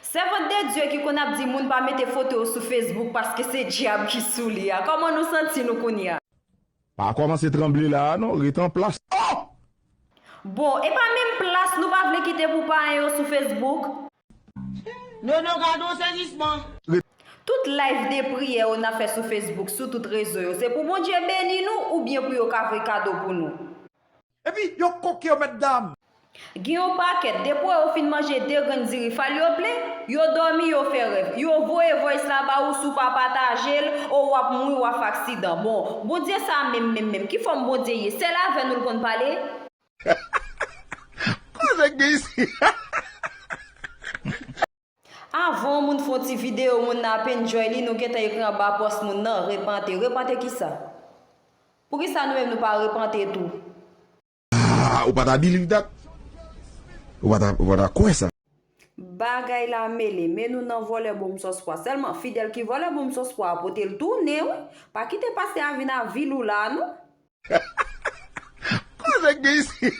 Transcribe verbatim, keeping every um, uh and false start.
Sèvant de Dye ki konn ap di moun pa mete foto yo sou Facebook paske se dyab ki sou li a. Kòman nou santi nou kounye a? Pa kòmanse tranble la a non, ret an plas. Oh! Bon, e pa menm plas nou pa vle kite pou payen yo sou Facebook? Nono gade yon sezisman. Tout live de priyè yo n ap fè sou Facebook, sou tout rezo yo, se pou Bondye beni nou oubyen pou yo ka voye kado pou nou? Epi yo koke yo mèt dam. Gen yon pakèt, depi yo fin manje de grenn diri falyoble, yo dòmi, yo fè rèv. Yo voye voice la ba ou si w pa pataje l, o w ap mouri, w ap fè aksidan. Bon, Bondye sa menm, menm, menm, ki fòm Bondye ye? Sèl avè nou l konn pale? Koze k gen isi? Avan yon moun fè yon ti videyo, moun nan ap enjoy li, nou gentan ekri anba pòs moun nan, repante. Repante kisa? Poukisa nou menm nou pa repante tou? Ah, ou pa ta believe that? Ou pa ta, ou pa ta kwè sa? Bagay la mele, men nou nan vòlè bonm sòs pwa. Sèlman Fidèl ki vòlè bonm sòs pwa a pote l tounen wi. Pa kite pastè a vin a vil ou la non. Koze k gen isi?